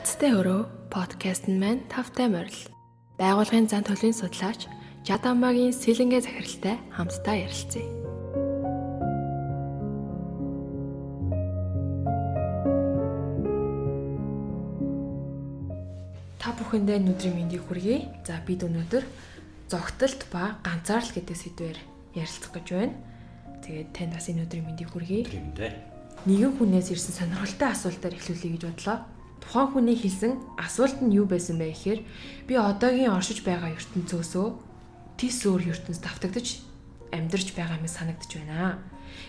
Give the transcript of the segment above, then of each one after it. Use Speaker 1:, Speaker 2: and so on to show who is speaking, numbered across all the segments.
Speaker 1: Цацтай өрөө подкаст нь маань тавтай морил. Байгуулгын зан төлөвийн судлаач Жадамагийн Сэлэнгэ захиралтай хамтдаа ярилцъя. Та бүхэндээ өнөөдрийн мэндийг хүргэе. За бид өнөөдөр зогтолт ба ганцаарл гэдэг сэдвээр ярилцах гэж байна. Тэгээд танд бас энэ өдрийн мэндийг хүргэе.
Speaker 2: Тийм дээ.
Speaker 1: Нэгэн хүнээс ирсэн сонирхолтой асуултаар эхлүүлье гэж бодлоо. Тухайн хүний хэлсэн асуулт нь юу байсан бэ гэхээр би одоогийн оршиж байгаа ертөнцөөсөө тис өөр ертөнц давтагдаж амьдарч байгаа юм санагдаж байна.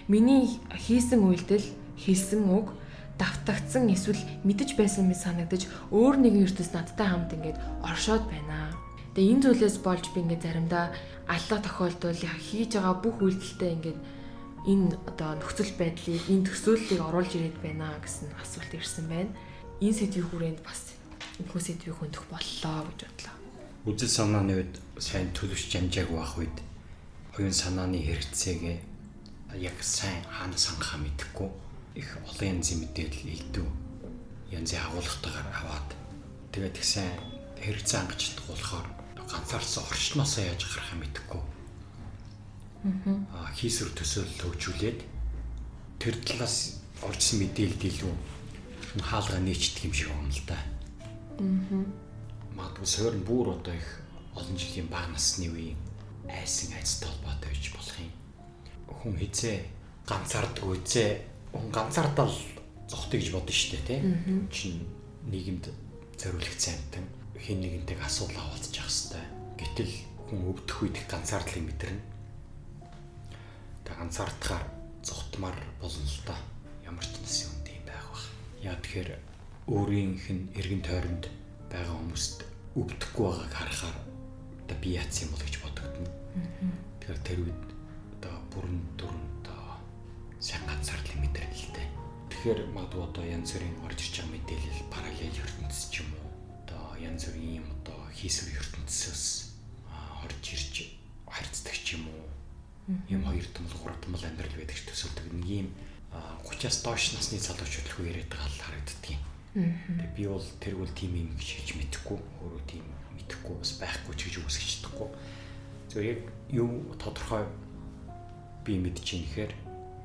Speaker 1: Миний хийсэн үйлдэл, хэлсэн үг давтагдсан эсвэл мэдэж байсан мэт санагдаж өөр нэгэн ертөнц надтай хамт ингээд оршоод байна. Тэгээ энэ зүйлээс болж би ингээд заримдаа аллах тохиолдвол хийж байгаа бүх үйлдэлтэй ингээд энэ одоо нөхцөл байдлыг, энэ төсөөллийг оруулж ирээд байна гэсэн асуулт ирсэн байна. Энэ сэдвийн хүрээнд бас энэхүү сэдвийг хөндөх боллоо гэж бодлоо.
Speaker 2: Үзэл санааны үед сайн төлөвч амжаагүй байх үед оюун санааны хэрэгцээгээ яг сайн хаана сангахаа мэдэхгүй их олон янзын мэдээлэл элдв янзын агуулгатайгаар аваад тэгээд их сайн хэрэгцээ хангаж чадахгүй болохоор ганцаарсан орчноосоо яаж гарахаа мэдэхгүй. Хийсвэр төсөөлөл хөгжүүлээд тэр талаас оржсэн мэдээлэлд илүү хаалга нээчдэг юм шиг байна л да. Магадгүй суур нь бүр одоо их олон жилийн бага насны үеийн айсан айцтай холбоотой байж болох юм. Хүн хизээ ганцаарддаг хизээ хүн ганцаардал зогтъё гэж бодно шүү дээ, тий? Чин нийгэмд зориулагдсан амьтан хэн нэгэнтэйг асуудал авалцж явах хэвээр. Гэтэл хүн өвдөх үед их ганцаардлыг мэдэрнэ. Тэг ганцаардахаар зогтмаар болно л да. Ямар ч нэсэн юм тийм байх бах. Яа тэгэхээр өөрийнх нь эргэн тойронд байгаа хүмүүст өвдөхгүй байгааг харахаар одоо би яатсан юм бол гэж бодогдно. Тэгэхээр тэр үед одоо бүрэн дүрэн одоо сайн ганцаардлыг мэдэрнэ л дээ. Тэгэхээр магадгүй одоо янз бүрийн орж ирж байгаа мэдээлэл параллел ертөнц ч юм уу одоо янз бүрийн юм одоо хийсвэр ертөнцөөс орж ирж харьцдаг ч юм уу. Юм хоёр томл гурав томл амьдрал байдаг ч төсөөлдөг нэг юм 30-аас доош насны залуучууд л хүү яриад байгаа л харагддгийг. Тэгээ би бол тэр бол тийм юм гэж хэлж мэдэхгүй, өөрөө тийм мэдэхгүй бас байхгүй ч гэж үгүйсгэж чадахгүй. Зөв яг юу тодорхой би мэдэж ийн гэхээр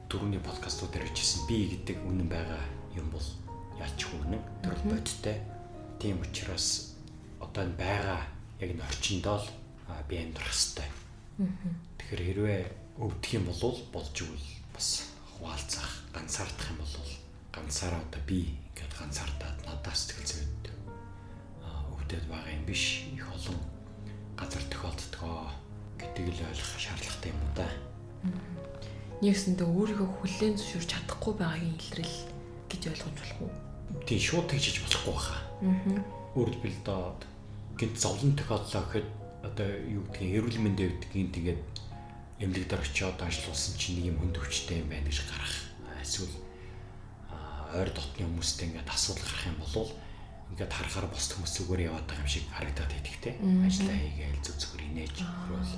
Speaker 2: түрүүний подкастууд дээр хэлжсэн би гэдэг үнэн байгаа юм бол ялч үнэн тэр бол бодиттой. Тийм учраас одоо энэ байгаа яг энэ орчиндоо л би амьдрах хэвээр. Тэгэхээр хэрвээ өвдөх юм бол болж игэл бас хуваалцах, ганцаардах юм бол ганцаараа одоо би ингээд ганцаардаад надаас сэтгэл зүйд өвдөд байгаа юм биш. Их олон газар тохиолддгоо гэдгийг л ойлгох шаардлагатай юм уу да.
Speaker 1: Нэгсэндээ өөрийгөө хүлээн зөвшөөрч чадахгүй байгаагийн илрэл гэж ойлгож болох уу?
Speaker 2: Тийм шууд тэгж хийж болохгүй баха. Өөрөөр хэлбэл одоо гинт зовлон тохиоллоо гэхэд одоо юу гэдгийг эрүүл мэндийн үед гинт ингээд эмнэлэг дээр очиод ажиллуулсан чинь нэг юм хүнд өвчтэй юм байна гэж гарах. Эсвэл ойр дотны хүмүүстэй ингээд асуудал гарах юм бол ингээд харахаар бус хүмүүс зүгээр яваад байгаа юм шиг харагдаад байдаг те. Ажиллаа хийгээл зүг зүгээр инээж хөрөөл.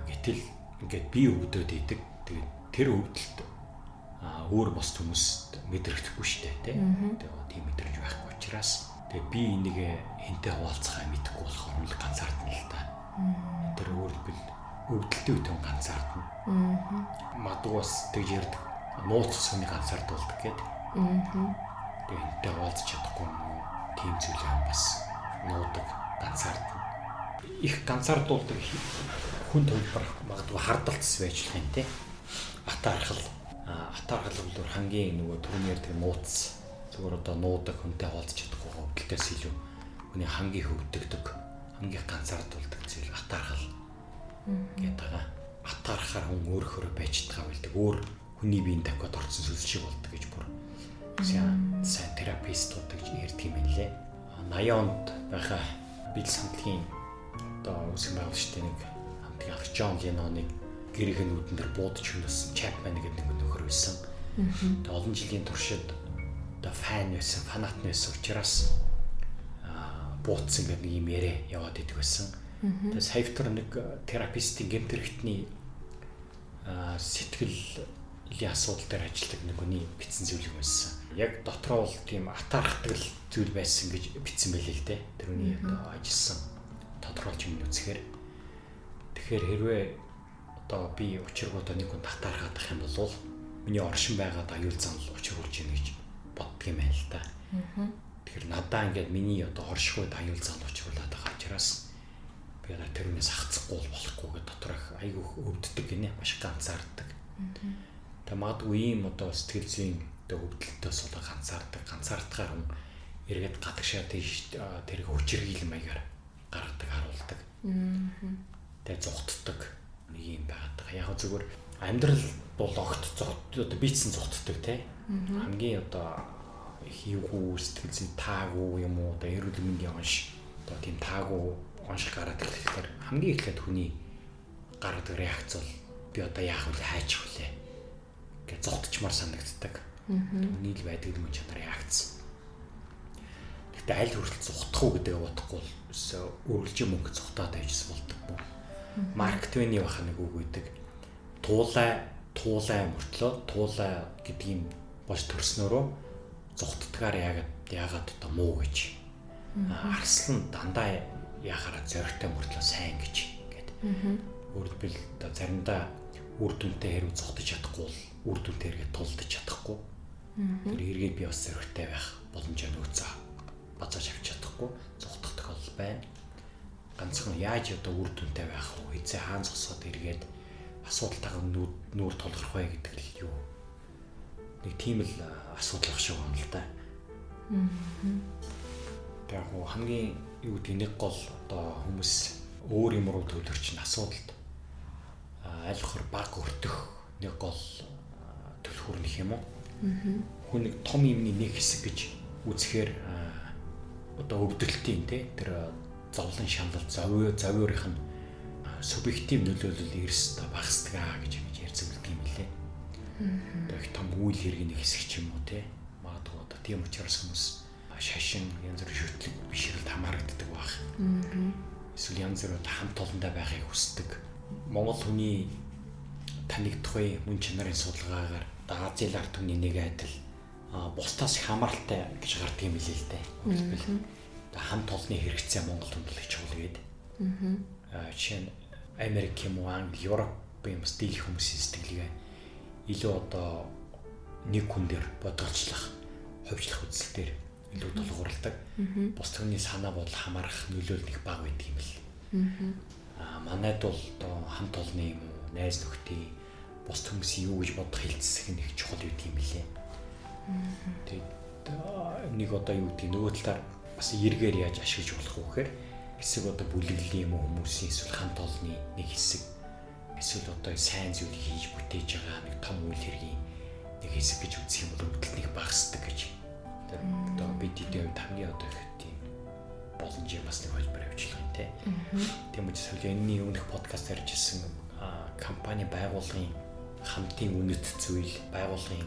Speaker 2: Гэтэл ингээд би өвдөд идэг. Тэгээд тэр өвдөлт өөр бус хүмүүст мэдрэгдэхгүй шүү дээ те. Тэгээд тийм мэдрэмж байхгүй учраас тэгээд би энийг хэнтэй хуваалцахаа мэдэхгүй болохоор л ганцаардна л та. Тэр өөр хэлбэл өвдөлтийн үед хүн ганцаардна. Магадгүй бас тэгж ярьдаг. Нууц сүний ганцаардуулдаг гэдэг. Тэгээ энтэй хуваалцах чадахгүй юм уу? Тийм зүйл юм бас нуудаг, ганцаардна. Их ганцаардуулдаг хүн төлбөр магадгүй хардалтс байж болох юм те. Атаархал. Атаархал бол хамгийн нөгөө түрүүний ярьдаг нууц. Зүгээр одоо нуудаг хүнтэй хуваалцах чадахгүй өвдөлтөөс илүү хүний хамгийн хөвдөгдөг, хамгийн ганцаардуулдаг зүйл атаархал гэдэг байгаа. Атаархахаар хүн өөрөөхөө байж чадгаа байлдаг. Өөр хүний биеийн давхад орсон сүлс шиг болдог гэж бүр сайн терапистууд гэж ярьдаг юм байна лээ. 80 онд байхаа бил самтлагийн одоо үүсгэн байгуулагчтай нэг хамтгийн ах Джон Леноныг гэрийнх нь нүдэн дээр буудаж хөнөөсөн Чапман гэдэг нэг нөхөр байсан. Тэгээ олон жилийн туршид одоо фан байсан, фанат байсан учраас бууцсан гэдэг нэг юм яриа яваад идэг байсан. Тэгээ саяфтар нэг терапистийн гэмт хэрэгтний сэтгэлийн асуудал дээр ажилладаг нэг хүний бичсэн зүйлийг уншсан. Яг дотроо бол тийм атаархдаг л зүйл байсан гэж бичсэн байлээ л дээ. Тэрний одоо ажилласан тодорхойлж юм үзэхээр. Тэгэхээр хэрвээ одоо би учиргүй одоо нэг хүн татаархаад ах юм бол миний оршин байгаад аюул занал учруулж ийн гэж боддог юм байна л да. Тэгэхээр надаа ингээд миний одоо оршихуйд аюул занал учруулад байгаа учраас би одоо тэрнээс хацахгүй болохгүй гэдэг дотор их айгүй өвддөг гинэ, маш ганцаарддаг. Тэгээ магадгүй ийм одоо сэтгэл зүйн одоо өвдөлтөөс болоо ганцаарддаг. Ганцаардахаар хүн эргээд гадагшаа тийш тэрийг хүчирхийлэл маягаар гаргадаг, харуулдаг. Тэгээ зугтдаг нэг юм байгаад байгаа. Яг зүгээр амьдрал бол огт зогт одоо бийцэн зугтдаг те. Хамгийн одоо хийвгүй сэтгэл зүй таагүй юм уу одоо эрүүл мэндийн онш одоо тийм таагүй онш гараад ирэхээр хамгийн эхлээд хүний гаргадаг реакц бол би одоо яах вэ, хайчих вүлээ гэж зогтчмаар санагддаг. Хүний л байдаг юм чанар реакц. Гэхдээ аль хүртэл зугтах уу гэдгээ бодохгүй бол үргэлжийн мөнгө зугтаад байжсэн болдог юм. Марк Твений баха нэг үг өгдөг. Туулай мөртлөө туулай гэдэг юм болж төрснөөрөө зугтдгаар яагаад одоо муу гэж. Арслан дандаа яхаараа зоригтой мөртлөө сайн гэж ингээд. Өөрөлдвөл одоо заримдаа үр дүнтэй хэрэг зугтаж чадахгүй бол үр дүнтэй хэрэгээ тулдаж чадахгүй. Тэр эргээд би бас зоригтой байх боломжоо нөөцөө базааж авч чадахгүй зугтах тохиолдол байна. Ганцхан яаж одоо үр дүнтэй байх вэ? Хэзээ хаан зогсоод эргээд асуудалтайгаа нүүр тулгарх вэ гэдэг л юу. Нэг тийм л асуудал байх шиг байна л да. Яг хамгийн юу гэдэг нэг гол одоо хүмүүс өөр юм руу төвлөрч нь асуудалд аль болохоор баг өртөх нэг гол түлхүүр нэх юм уу? Хүн нэг том юмны нэг хэсэг гэж үзэхээр одоо өвдөлтийн те тэр зовлон шаналл зовиорынх нь субъектив нөлөөлөл эрс одоо багасдаг аа гэж ингэж ярьцүүлдэг юм лээ. Одоо их том үйл хэргийн нэг хэсэг ч юм уу те. Магадгүй одоо тийм учраас хүмүүс шашин янз бүрийн шүтлэг бишрэлд хамаарагддаг байх. Эсвэл янз бүр хамт олондоо байхыг хүсдэг. Монгол хүний танигдах үе мөн чанарын судалгаагаар Азийн ард түмний нэг адил бусдаас их хамааралтай гэж гардаг юм билээ л дээ. Хэлбэл хамт олонны хэрэгцээ Монгол хүнд их чухал гээд. Жишээ нь Америк юм уу Англи, Европын бас дийлэх хүмүүсийн сэтгэлгээ илүү одоо нэг хүн дээр бодголцлох, хувьчлах үзэл дээр илүү тулгуурладаг. Бус түмний санаа бодол хамаарах нөлөөлөл нэг бага байдаг юм бэл. Манайд бол одоо хамт олонны юм уу, найз нөхдийн бус хүмүүсийн юу гэж бодох хэлцэх нь их чухал байдаг юм билээ. Тэгээд нэг одоо юу гэдэг нөгөө талаар бас эргээр яаж ашиглаж болох вэ гэхээр хэсэг одоо бүлэглэлийн юм уу хүмүүсийн эсвэл хамт олонны нэг хэсэг эсвэл одоо сайн зүйлийг хийж бүтээж байгаа нэг том үйл хэргийн нэг хэсэг гэж үзэх юм бол өвдөлт нэг багасдаг гэж. Тэр одоо бид эдийн хувьд хамгийн одоо их тийм боломжийн бас нэг холбоор явуулах юм те. Тийм учраас энэний өмнөх подкаст ярьж ирсэн компани байгууллагын хамтын үнэт зүйл, байгууллагын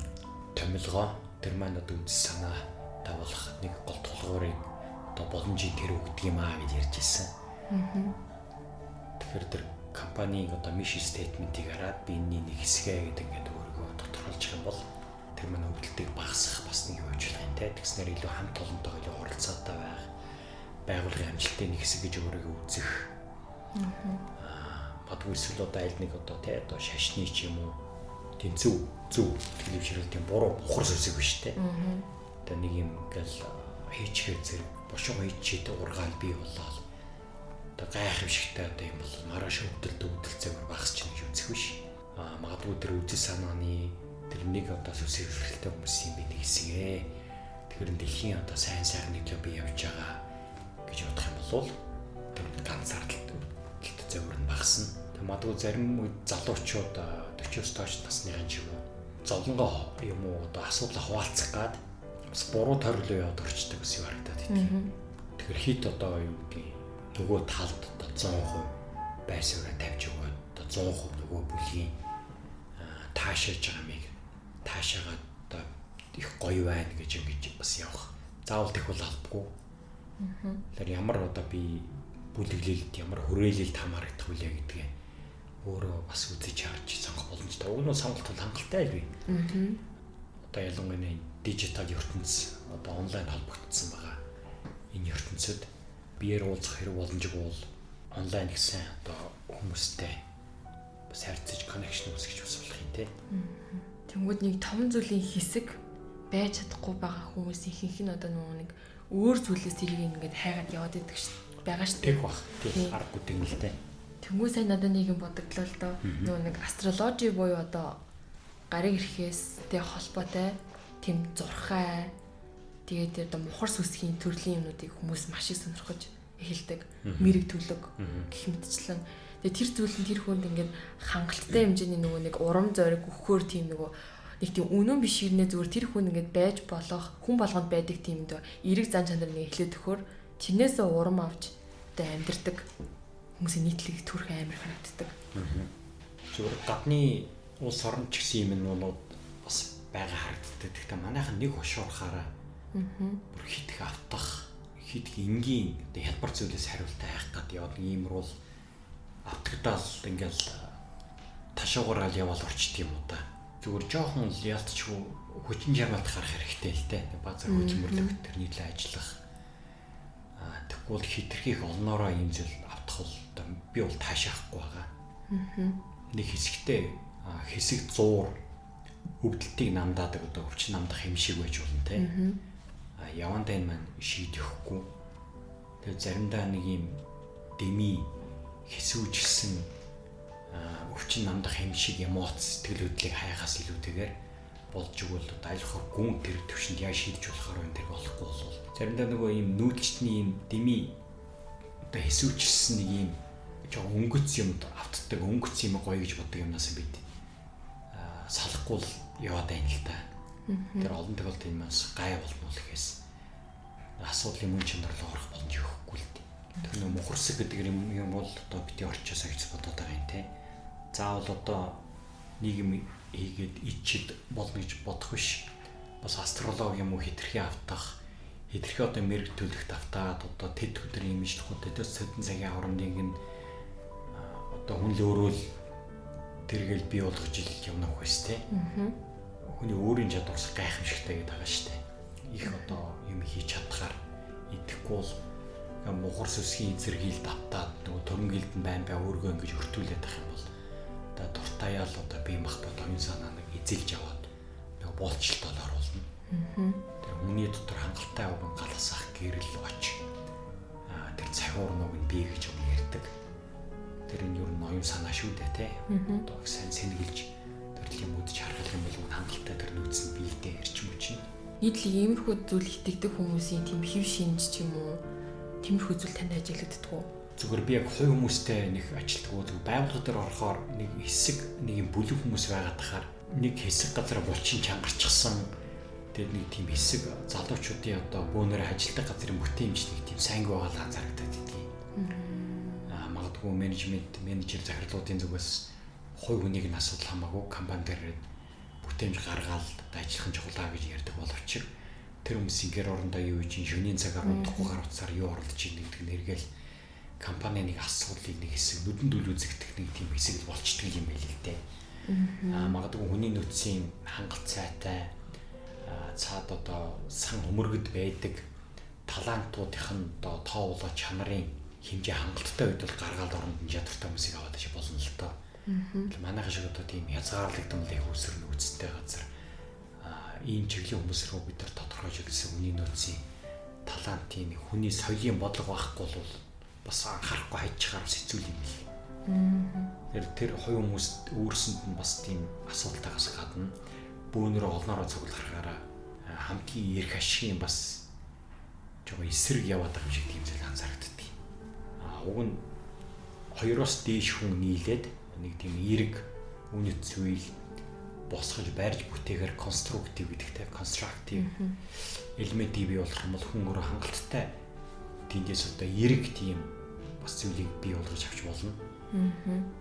Speaker 2: томилгоо тэр маань одоо үзэл санаа тавуулах нэг гол тулгуурыг одоо боломжийн тэр өгдөг юм аа гэж ярьж ирсэн. Тэгэхээр тэр компанийн одоо mission statement-ийг хараад би энэний нэг хэсгээ гэдэг ингээд өөрийгөө тодорхойлчих юм бол тэр маань өвдөлтийг багасгах бас нэг юм ажиллах юм те. Тэгснээр илүү хамт олонтойгоо илүү оролцоотой байх, байгууллагын амжилтын нэг хэсэг гэж өөрийгөө үзэх. Магадгүй эсвэл одоо аль нэг одоо те одоо шашны ч юм уу тийм зөв сэтгэл тийм буруу бухар сүсэг биш те. Одоо нэг юм ингээл хийчихээр зэрэг бошоо хийчихэд ургаал бий болоод одоо гайхамшигтай одоо юм бол маргааш өвдөлт өвдөлцөөр багасч гэж үзэх биш. Магадгүй тэр үзэл санааны тэр нэг одоо сүсэг хэрэгтэй хүмүүсийн би нэг хэсэг. Тэгэхээр дэлхийн одоо сайн сайхны төлөө би явж байгаа гэж бодох юм бол тэр ганцаардалт өвдөлт зовөр нь багасна. Тэг магадгүй зарим үед залуучууд 40-оос доош насныхан ч юм уу зовлонгоо юм уу одоо асуудлаа хуваалцах гад бас буруу тойрлоо яваад орчдөг гэсэн юм харагдаад итгэв. Тэгэхээр хит одоо юу гэдгийг нөгөө талд одоо 100% байр сууриа тавьж өгөөд одоо 100% нөгөө бүлгийн таашааж байгаа мийг таашаагаад одоо их гоё байна гэж ингэж бас явах. Заавал тех бол албагүй. Тэгэхээр ямар одоо би бүлэглэлд ямар хүрээлэлд хамаарагдах вүлээ гэдгээ өөрөө бас үзэж харж сонгох боломжтой. Уг нь сонголт бол хангалттай л бий. Одоо ялангуяа дижитал ертөнц одоо онлайн холбогдсон байгаа. Энэ ертөнцид биеэр уулзах хэрэг боломжгүй бол онлайн гэсэн одоо хүмүүстэй бас харьцаж connection үүсгэж бас болох юм те.
Speaker 1: Тэнгүүд нэг том зүйлийн хэсэг байж чадахгүй байгаа хүмүүс ихэнх нь одоо нөгөө нэг өөр зүйлээс тэрийг ингээд хайгаад яваад идэг байгаа шүү
Speaker 2: дээ. Тэг бах. Тэг аргагүй тэг л дээ.
Speaker 1: Тэнгүү сайн надад нэг юм бодогдлоо л доо. Нөгөө нэг астрологи буюу одоо гариг ирэхээс тэг холбоотой тийм зурхай тэгээд тэр одоо мухар сүсгийн төрлийн юмнуудыг хүмүүс маш их сонирхож эхэлдэг. Мэрэг төлөг гэх мэтчлэн. Тэгээд тэр зүйл нь тэр хүнд ингээд хангалттай хэмжээний нөгөө нэг урам зориг өгөхөөр тийм нөгөө нэг тийм үнэн биш хэрнээ зүгээр тэр хүн ингээд байж болох хүн болгонд байдаг тийм дөө эерэг зан чанар нэг эхлээд өгөхөөр тэрнээсээ урам авч одоо амьдардаг хүмүүсийн нийтлэг төрх амар харагддаг.
Speaker 2: Зүгээр гадны улс орн ч гэсэн юм нь бол бас байгаа харагддаг. Гэхдээ манайхан нэг хошуурхаараа бүр хит их автах, хит их энгийн одоо хялбар зүйлээс хариултаа хайх гад яваад иймэр бол автагдаал ингээл ташуугараал яваал орчдөг юм уу та. Зүгээр жоохон л ялтчгүй хүчин чармайлт гарах хэрэгтэй л те. Базар хөдөлмөрлөх тэрний төлөө ажиллах. Тэгэхгүй бол хитрхи их олноороо ийм зүйл автах бол одоо би бол таашаахгүй байгаа. Нэг хэсэгтээ хэсэг зуур өвдөлтийг намдаадаг одоо өвчин намдах юм шиг байж болно те. Явандаа энэ маань шийдэхгүй. Тэгээ заримдаа нэг юм деми хэсүүжилсэн өвчин намдах юм шиг эмоц сэтгэл хөдлөлийг хайхаас илүүтэйгээр болж игэл одоо айлхах гүн тэр төвшөнд яаж шийдэж болохоор энэ тэр болохгүй бол заримдаа нөгөө юм нүүдэлчний юм деми одоо хэсүүжилсэн нэг юм жоо өнгөц юмд автдаг өнгөц юм гоё гэж боддог юмнаас бид салахгүй л яваад байна л та. Тэр олон тохиолдолд энэ бас гай болно л гэхээс асуудлын мөн чанар руу орох боломж өгөхгүй л дээ. Тэр нөө мухарсаг гэдэг юм бол одоо бити орчоосаа гэж бодоод байгаа юм те. Заавал одоо нэг юм хийгээд ичид болно гэж бодох биш. Бас астрологи юм уу хитрхи автах, хитрхи одоо мэрэг төлөгт автаад одоо тэд өдөр юм ижлэхгүй тэдээс цодон цагийн хоорондыг нь одоо хүн л өөрөө л тэргээл бий болгож ил явна үхээс те. Хүний өөрийн чадварс гайхамшигтай гэдэг байгаа шүү дээ. Их одоо юм хийж чадхаар идэхгүй бол мухар сүсгийн эзэрхийлд автаад нөгөө төрөнгөлд нь байн бай өөргөө ингэж өртүүлээд байх юм бол одоо дуртаяал одоо бие махбод оюун санаа нэг эзэлж аваад нөгөө боолчлолтод оруулна. Тэр хүний дотор хангалттай уган галасах гэрэл оч тэр цахиурнууг нь бий гэж юм ярьдаг. Тэр нь ер нь оюун санаа шүү дээ те. Одоо их сайн сэнгэлж төрлийн юм үдч харах юм бол хангалттай тэр нөөц нь биедээ эрчим хүч нь.
Speaker 1: Нийтлэг иймэрхүү зүйл итгэдэг хүмүүсийн тийм хэв шинж ч юм уу тиймэрхүү зүйл танд ажиглагддаг уу?
Speaker 2: Зүгээр би яг хувь хүмүүстэй нэг ажилтгүй зүгээр байгууллага дээр орохоор нэг хэсэг нэг юм бүлэг хүмүүс байгаад тахаар нэг хэсэг газар булчин чангарчихсан. Тэгээд нэг тийм хэсэг залуучуудын одоо бөөнөр ажилтдаг газрын бүтээмж нэг тийм сайнгүй байгаа анзаарагдаад байдгийг. Магадгүй менежмент, менежер захирлуудын зүгээс хувь хүнийг нь асуудал хамаагүй компани дээр бүтээмж гаргаал ажиллах нь чухал гэж ярьдаг боловч тэр хүмүүсийн гэр орондоо юу хийж шөнийн цагаар унтахгүй гар утсаар юу оролдож ийн гэдэг нэргээл компани нэг асуудлыг нэг хэсэг нүдэнд үл үзэгдэх нэг тийм хэсэг л болчдөг юм байл л дээ. Магадгүй хүний нөөцийн хангалт сайтай цаад одоо сан хөмөргөд байдаг талантуудынх нь одоо тоовлоо чанарын хэмжээ хангалттай үед бол гаргаал оронд нь чадвартай хүмүүсийг аваад аш болно л доо. Манайх шиг одоо тийм хязгаарлагдмал их үсэр нөөцтэй газар ийм чиглэлийн хүмүүс рүү бид нар тодорхойж өгсөн хүний нөөцийн талантын хүний соёлын бодлого байхгүй бол бас анхаарахгүй хайчихаар бас хэцүү юм бэл. Тэр хувь хүмүүс өөрсөнд нь бас тийм асуудалтайгаас гадна бөөнөрөө олноороо цуглархаараа хамгийн эрх ашигын бас жоо эсрэг яваад байгаа юм шиг тийм зүйл анзаарагддаг. Уг нь хоёроос дээш хүн нийлээд нэг тийм эерэг үнэт зүйл босгож барьж бүтээгээр конструктив гэдэгтэй конструктив элементийг бий болгох юм бол хүн өөрөө хангалттай тэндээс одоо эерэг тийм бас зүйлийг бий болгож авч болно.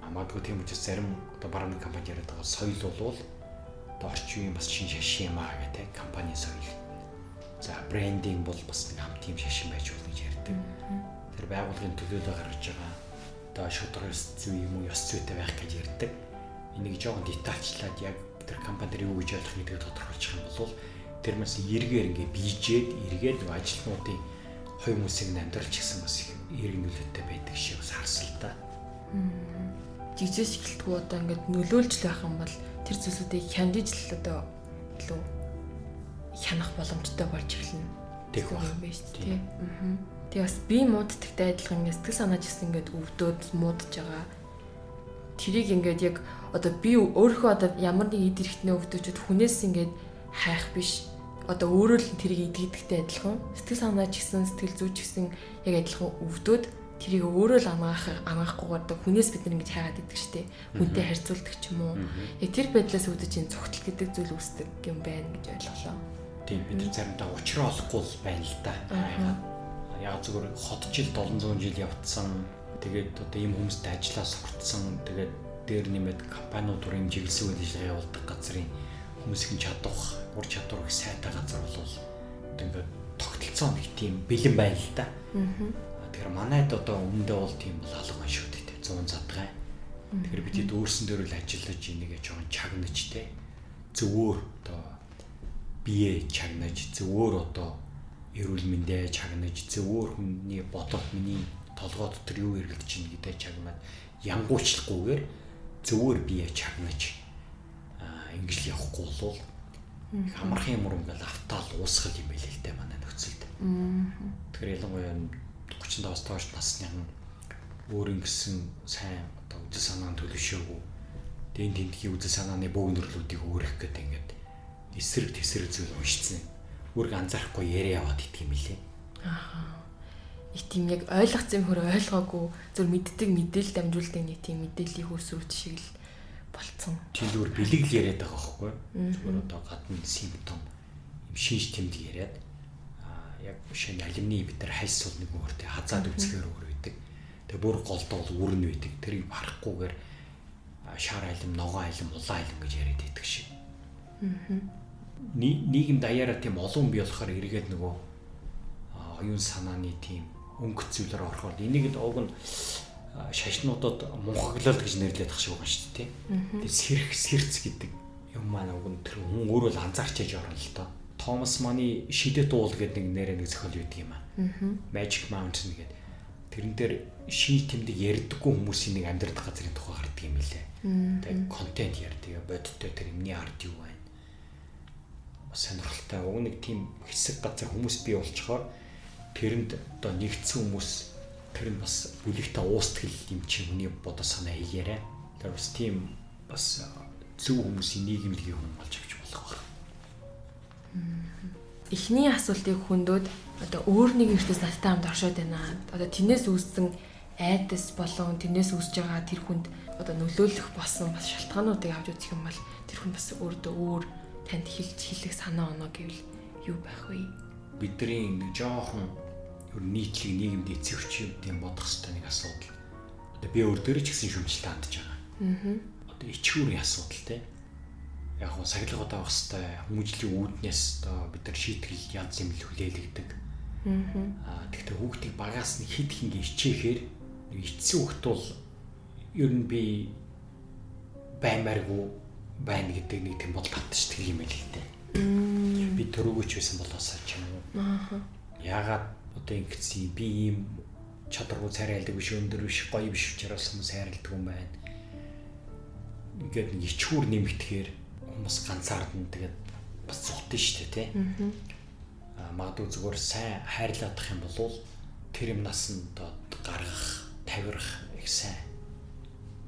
Speaker 2: Магадгүй тийм учраас зарим одоо баруун компани яриад байгаа соёл болвол одоо орчин үеийн бас шин шашин юм аа гэх те компани соёл. За брендинг бол бас нэг хамт тийм шашин байж болно гэж ярьдаг. Тэр байгууллагын төлөөлөл гаргаж байгаа одоо шударга ёс зүй юм уу ёс зүйтэй байх гэж ярьдаг. Энийг жоохон детальчлаад яг тэр компани тэр юу гэж ойлгох гэдгийг тодорхойлчих юм бол тэр бас эргээр ингээ бийжээд эргээд нөгөө ажилтнуудын хувь хүмүүсийн амьдрал ч гэсэн бас их эерэг нөлөөтэй байдаг шиг бас харсан л да.
Speaker 1: Жижигс эхэлтгүү одоо ингээд нөлөөлж л байх юм бол тэр зүйлсүүдийг хянаж л одоо илүү хянах боломжтой болж эхэлнэ.
Speaker 2: Тэг
Speaker 1: юм байна шүү дээ. Тэгээ бас бие мууддагтай адилхан ингээд сэтгэл санаа ч гэсэн ингээд өвдөөд муудаж байгаа. Тэрийг ингээд яг одоо би өөрийнхөө одоо ямар нэг эд эрхтнээ өвдөжөд хүнээс ингээд хайх биш. Одоо өөрөө л тэрийг идэгдэгтэй адилхан сэтгэл санаа ч гэсэн сэтгэл зүй ч гэсэн яг адилхан өвдөөд тэрийг өөрөө л ангаахгүйгээр одоо хүнээс бид нар ингэж хайгаад идэг штеп. Хүнтэй харьцуулдаг ч юм уу. Яг тэр байдлаас үүдэж энэ цугтал гэдэг зүйл үүсдэг юм байна гэж ойлголоо.
Speaker 2: Тийм, бид нар заримдаа учраа олохгүй л байна л да. Яг зүгээр хот жил 700 жил явцсан. Тэгээд одоо ийм хүмүүстэй ажиллаа сурцсан. Тэгээд дээр нэмээд компаниуд өөр юм чиглэсэн үйл ажиллагаа явуулдаг газрын хүмүүсийн чадвах, ур чадвар их сайтай газар бол одоо ингээд тогтолцоо нэг тийм бэлэн байна л да. Тэгэхээр манайд одоо өмнөдөө бол тийм бол алга байна шүү дээ. 100 задгай. Тэгэхээр бид хэд өөрсөн дээр л ажиллаж энийг жоохон чагнаж те. Зөвөр одоо бие чагнаж, зөвөр одоо эрүүл мэндээ чагнаж, зөвөр хүний бодол миний толгой дотор юу эргэлдэж байна гэдэг чагнаад янгуучлахгүйгээр зөвөр бие чагнаж ингэж л явахгүй болвол их амархан юм ингээл автаал уусгал юм байл л дээ манай нөхцөлд. Тэгэхээр ялангуяа 35-аас доош насныхан өөр ингэсэн сайн одоо үзэл санаанд төлөвшөөгүй. Дэн тентхийн үзэл санааны бөөгнөрлүүдийг өөрөх гэдэг ингээд эсрэг тэсрэг зүйл уншицсан. Өөрг анзаарахгүй яриа яваад идэх юм лээ.
Speaker 1: Ааха. Их тийм яг ойлгоцсон юм хөр ойлгоогүй зөв мэддэг мэдээлэл дамжуулдаг нэг тийм мэдээллийн хөөсрүүт шиг л болцсон.
Speaker 2: Тийм зүгээр бэлэг л яриад байгаа байхгүй. Зүгээр одоо гадна симптом юм шинж тэмдэг яриад яг шинэ алимны бид нар хальс бол нэг өөртөө хазаад үзэхээр өөр байдаг. Тэгээ бүр голдоо бол үүрэн байдаг. Тэрийг харахгүйгээр шар алим, ногоон алим, улаан алим гэж яриад байдаг шиг. Нийгэм даяараа тийм олон бий болохоор эргээд нөгөө оюун санааны тийм өнгөт зүйлээр орохоор энийг л уг нь шашнуудад мунхаглал гэж нэрлэдэг шиг байгаа шүү дээ. Тэгээ сэрх сэрц гэдэг юм маань уг нь тэр хүн өөрөө л анзаарч яж орно л доо. Томас Маны шидэт уул гэдэг нэг нэрээ нэг зохиол байдаг юм аа. Magic Mountain гэдэг. Тэрэн дээр шинж тэмдэг ярьдаггүй хүмүүсийн нэг амьдрал газрын тухай гардаг юм лээ. Тэгээ контент ярьдаг, бодиттой тэр юмны ард юу байна. Бас сонирхолтой. Уг нэг тийм хэсэг газар хүмүүс бий болчхоор тэрэнд одоо нэгдсэн хүмүүс тэр нь бас бүлэгтээ уустгал юм чи хүний бодол санаа хийгээрэй. Тэр бас тийм бас зөв хүмүүсийн нийгэмлэгийн хүн болж авч болох байх.
Speaker 1: Эхний асуултыг хөндөд одоо өөр нэг ертөнц надтай хамт оршоод байна. Одоо тэрнээс үүссэн айдас болон тэрнээс үүсэж байгаа тэр хүнд одоо нөлөөлөх болсон бас шалтгаануудыг авч үзэх юм бол тэр хүн бас өөртөө өөр танд хэлж хэлэх санаа оноо гэвэл юу байх вэ?
Speaker 2: Бидний нэг жоохон ер нь нийтлэг нийгэмд эцэгчүүдийн бодох хэрэгтэй нэг асуудал. Одоо би өөр дээр ч гэсэн шүмжлэлтэй хандж байгаа. Одоо ичхүүрийн асуудал те. Яг гоо сахилгууд авах хэрэгтэй. Хүмүүжлийн үүднээс одоо бид нар шийтгэл янз юм л хүлээлгдэг. Тэгэхдээ хүүхдийг багаас нь хэд хингээ хичээхээр эцсийн хүүхд бол ер нь би баймааргүй байна гэдэг нэг тийм бодол татчихдаг юм байл л дээ. Би төрөөгөөч байсан болоосаа ч юм уу. Яагаад одоо ингэсэн би ийм чадваргүй царайлдаг биш, өндөр биш, гоё биш учраас хүмүүс хайрладаг юм байна. Ингээд нэг ичхүүр нэмэгдэхээр хүмүүс ганцаардна, тэгээд бас зүхтэн шүү дээ, тий. Магадгүй зүгээр сайн хайрлаадах юм бол тэр юмнаас нь одоо гаргах, тавирах их сайн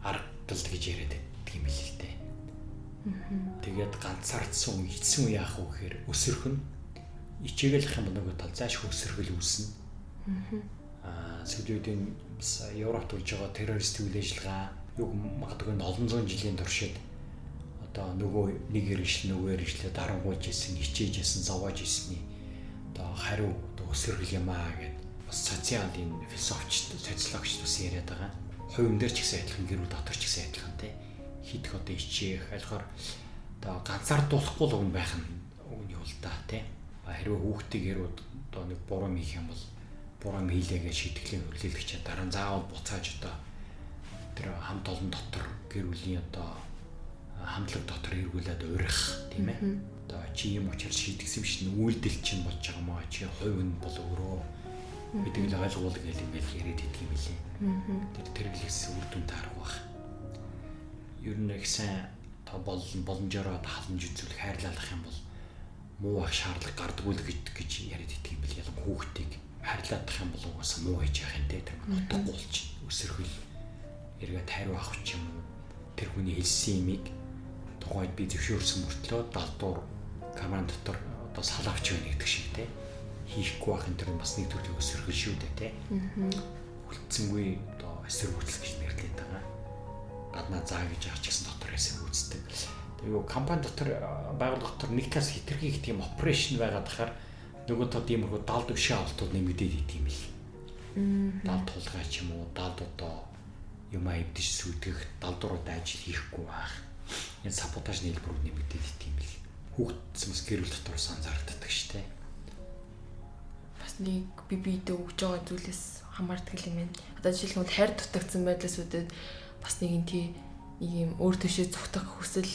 Speaker 2: арга л гэж яриад байдаг юм л дээ. Тэгээд ганцаардсан үе, эцсийн үе яах вэ гэхээр өсөрх нь ичээгэлэх юм нөгөө тал зааш өсөргөл үүснэ. Сүүлийн үеийн бас Европт болж байгаа террорист үйл ажиллагаа юг магадгүй олон зуун жилийн туршид одоо нөгөө нэг иргэншил нөгөө иргэншлээ дарангуйлж исэн, хичээж исэн, зовоож ирсний одоо хариу одоо өсөргөл юм аа гэд бас социалын философч, социологч бас яриад байгаа. Хувь дээр ч гэсэн адилхан, гэр бүл дотор ч гэсэн адилхан тий. Хидэх одоо ичээх, алихаар одоо ганцаардуулахгүй л уг нь байх нь уг нь юу л да тий. Хэрвээ хүүхдийг хэрвээ одоо нэг буруу хийх юм бол буруу хийлээ гэж шийтгэлийн хүлээлгэж дараа нь заавал буцааж одоо тэр хамт олон дотор гэр бүлийн одоо Хамтлаг дотор эргүүлээд урих, тийм ээ. Одоо чи юм учраас шийдэгсэн юм шин үйлдэл чинь болж байгаа маа, чи хувь нь бол өөрөө гэдэг л ойлгуул гэл ингээл яриад идэх юм лээ. Тэр тэрглэгс үр дүн таарах бах. Ер нь их сайн та боломжоор халамж үзүүлэх, хайрлалах юм бол муу ах шаардлага гардаггүй л гэж яриад идэх юм бэл. Ялан хүүхдийг хайрлаадах юм бол угаасаа муу хийж явах юм те. Тэр утгагүй болчих. Өсөрхөл эргээд хариу авах ч юм уу. Тэр хүний хэлсэн имийг тухайд би зөвшөөрсөн мөртлөө далдуур камерын дотор одоо салавч байна гэдэг шиг те. Хийхгүй байх энэ төр бас нэг төрлийн өсөрхөл шүү дээ те. Хүлцэнгүй одоо эсэргүүцэл гэж нэрлэдэг байгаа. Гаднаа заа гэж байгаа ч гэсэн дотор эсэргүүцдэг. Тэгээ юу компани дотор, байгууллага дотор нэг талаас хитрхи их тийм operation байгаад тахаар нөгөө талд иймэрхүү далд өшөө авалтууд нэмэгдээд идэв юм бэл. Далд тулгай ч юм уу, далд одоо юм эвдэж сүйтгэх, далдуур одоо ажил хийхгүй байх. Энэ саботаж нийлбэрүүд нэмэгдээд идэв юм бэл. Хүүхдс бас гэр бүл дотор бас анзаардаг штэ.
Speaker 1: Бас нэг би биедээ өгж байгаа зүйлээс хамаардаг юм байна. Одоо жишээлбэл хайр дутагдсан байдлаас үүдээд бас нэг юм тий нэг юм өөр төшөө зүхтах хүсэл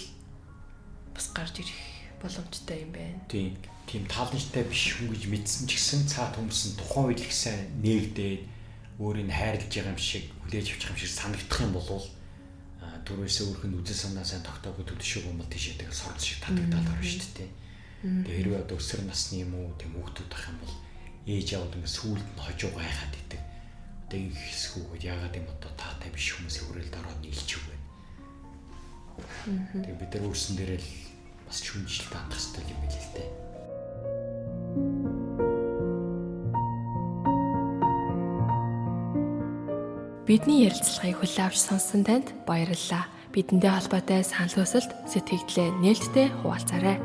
Speaker 1: бас гарч ирэх боломжтой юм байна.
Speaker 2: Тийм. Тийм тааламжтай биш хүн гэж мэдсэн ч гэсэн цаад хүмүүс нь тухайн үед их сайн нээгдээд өөрийг хайрлаж байгаа юм шиг, хүлээж авчих юм шиг санагдах юм бол түрээсээ өөрх нь үзэл санаа сайн тогтоогүй төлшөөг юм бол тийшээ тэгэл сорд шиг татагдаад орно шүү дээ. Тэгээ хэрвээ одоо өсвөр насны юм уу тийм хүүхдүүд ах юм бол ээж аваад ингээ сүүлд нь хожуу гайхаад идэг. Одоо ингэ хэсгүүгээд яагаад юм одоо таатай биш хүмүүсийн хүрээлд ороод нийлчих вэ? Тэгээ бид нар өөрсөн дээрээ л бас шүнжлэлт хандах хэрэгтэй юм билээ л дээ.
Speaker 1: Бидний ярилцлагыг хүлээн авч сонссон танд баярлалаа. Бидэнтэй холбоотой санал хүсэлт, сэтгэгдлээ нээлттэй хуваалцаарай.